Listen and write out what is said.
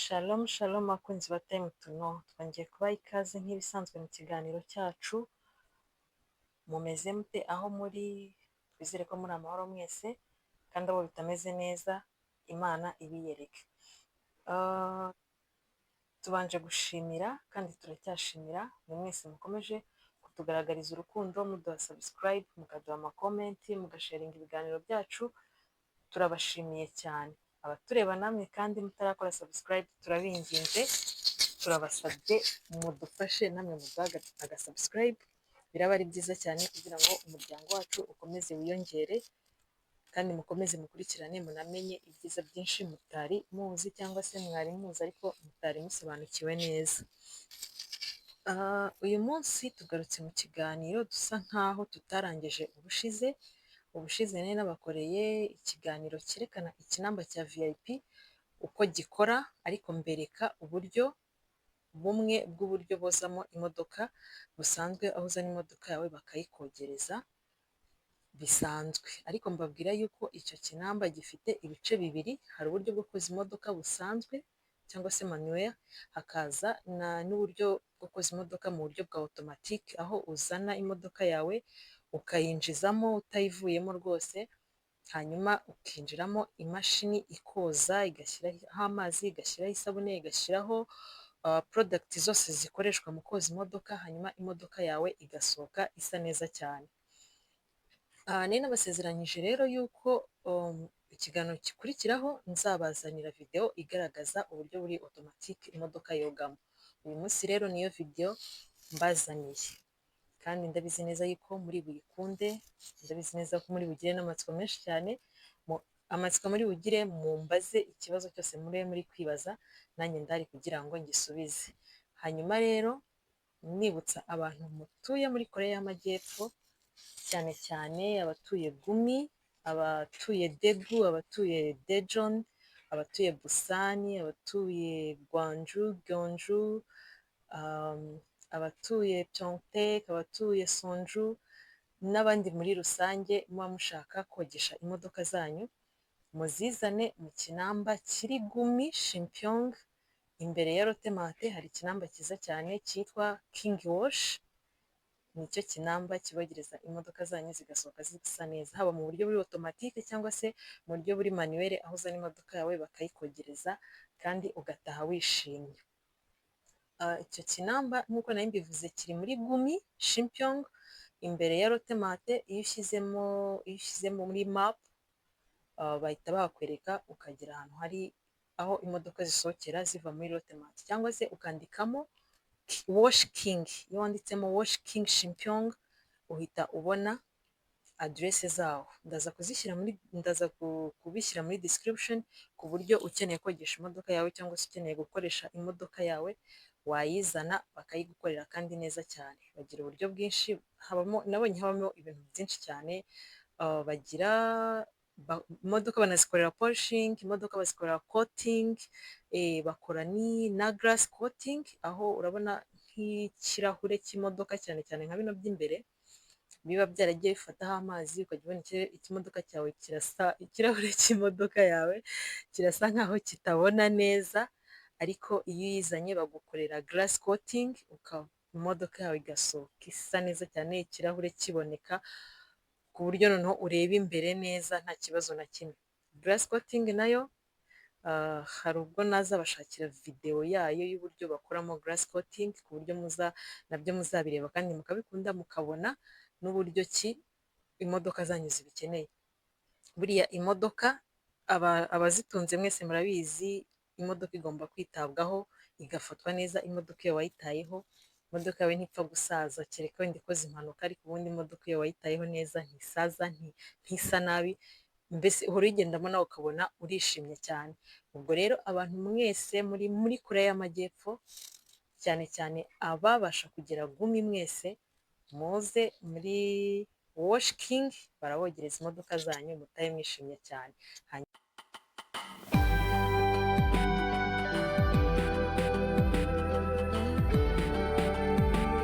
Shalom shalom bakunzi ba Time to Know, twongeye kubaha ikaze nk'ibisanzwe mu kiganiro cyacu. Mumeze mute aho muri? Twizere ko muri amahoro mwese, kandi abo bitameze neza Imana ibiyereke. Tubanje gushimira kandi turacyashimira mwe mwese mukomeje kutugaragariza urukundo, muduha subscribe, mukaduha amacomment, mugasharinga ibiganiro byacu, turabashimiye cyane. Abatureba namwe kandi mutarakora subscribe, turabinginze, turabasabye, mudufashe namwe muduhe agasubscribe, biraba ari byiza cyane kugira ngo umuryango wacu ukomeze wiyongere, kandi mukomeze mukurikirane, munamenye ibyiza byinshi mutari muzi cyangwa se mwari muzi ariko mutari musobanukiwe neza. Uyu munsi tugarutse mu kiganiro dusa nkaho tutarangije ubushize. Ubushize nari nabakoreye ikiganiro cyerekana ikinamba cya VIP uko gikora, ariko mbereka uburyo bumwe bw'uburyo bozamo imodoka busanzwe, aho uzana imodoka yawe bakayikogereza bisanzwe. Ariko mbabwira yuko icyo kinamba gifite ibice bibiri: hari uburyo bwo koza imodoka busanzwe cyangwa se manuel, hakaza n'uburyo bwo koza imodoka mu buryo bwa automatique, aho uzana imodoka yawe ukayinjizamo utayivuyemo rwose, hanyuma ukinjiramo, imashini ikoza, igashyiraho amazi, igashyiraho isabune, igashyiraho product zose zikoreshwa mu koza imodoka, hanyuma imodoka yawe igasohoka isa neza cyane. Nari nabasezeranyije rero yuko ikiganiro gikurikiraho nzabazanira videwo igaragaza uburyo buri automatique imodoka yogamo. Uyu munsi rero niyo videwo mbazaniye, kandi ndabizi neza yuko muri buyikunde, ndabizi neza ko muri bugire n'amatsiko menshi cyane. Amatsiko muri bugire, mumbaze ikibazo cyose muri kwibaza, nanjye ndahari kugira ngo ngisubize. Hanyuma rero nibutsa abantu mutuye muri Koreya y'Amajyepfo, cyane cyane abatuye Gumi, abatuye Daegu, abatuye Daejeon, abatuye Busan, abatuye Gwangju, Gyeongju, abatuye Pyeongtaek, abatuye Seongju n'abandi muri rusange muba mushaka kogesha imodoka zanyu, muzizane mu kinamba kiri Gumi Shinpyeong, imbere ya Lotte Mart hari ikinamba cyiza cyane cyitwa King Wash. Nicyo kinamba kibogereza imodoka zanyu zigasohoka zisa neza, haba mu buryo buri automatique cyangwa se mu buryo buri manuel, aho uzana imodoka yawe bakayikogereza kandi ugataha wishimye. Icyo kinamba nk'uko nari mbivuze kiri muri Gumi Shinpyeong, imbere ya Lotte Mart. Iyo ushyizemo muri map bahita bahakwereka, ukagera ahantu hari aho imodoka zisohokera ziva muri Lotte Mart, cyangwa se ukandikamo Wash King. Iyo wanditsemo Wash King Shinpyeong uhita ubona aderese zaho. Ndaza kubishyira muri description, ku buryo ukeneye kogesha imodoka yawe cyangwa se ukeneye gukoresha imodoka yawe wayizana bakayigukorera kandi neza cyane. Bagira uburyo bwinshi, habamo, nabonye habamo ibintu byinshi cyane. Bagira imodoka banazikorera polishing, imodoka bazikorera coating, bakora na glass coating, aho urabona nk'ikirahure cy'imodoka, cyane cyane nka bino by'imbere biba byaragiye bifataho amazi, ukajya ubona ikimodoka cyawe kirasa, ikirahure cy'imodoka yawe kirasa nkaho kitabona neza. Ariko iyo uyizanye bagukorera glass coating, imodoka yawe igasohoka isa neza cyane, ikirahure kiboneka ku buryo noneho ureba imbere neza nta kibazo na kimwe. Glass coating nayo hari ubwo nazabashakira videwo yayo y'uburyo bakoramo glass coating, ku buryo muza nabyo muzabireba kandi mukabikunda, mukabona n'uburyo ki imodoka zanyu zibikeneye. Buriya imodoka, abazitunze mwese murabizi, imodoka igomba kwitabwaho, igafatwa neza. Imodoka iyo wayitayeho, imodoka yawe ntipfa gusaza, kereka wenda ikoze impanuka, ariko ubundi imodoka iyo wayitayeho neza ntisaza, ntisa nabi, mbese uhora uyigendamo nawe ukabona urishimye cyane. Ubwo rero abantu mwese muri muri Koreya y'Amajyepfo, cyane cyane ababasha kugera Gumi, mwese muze muri Wash King, barabogereza imodoka zanyu mutahe mwishimye cyane.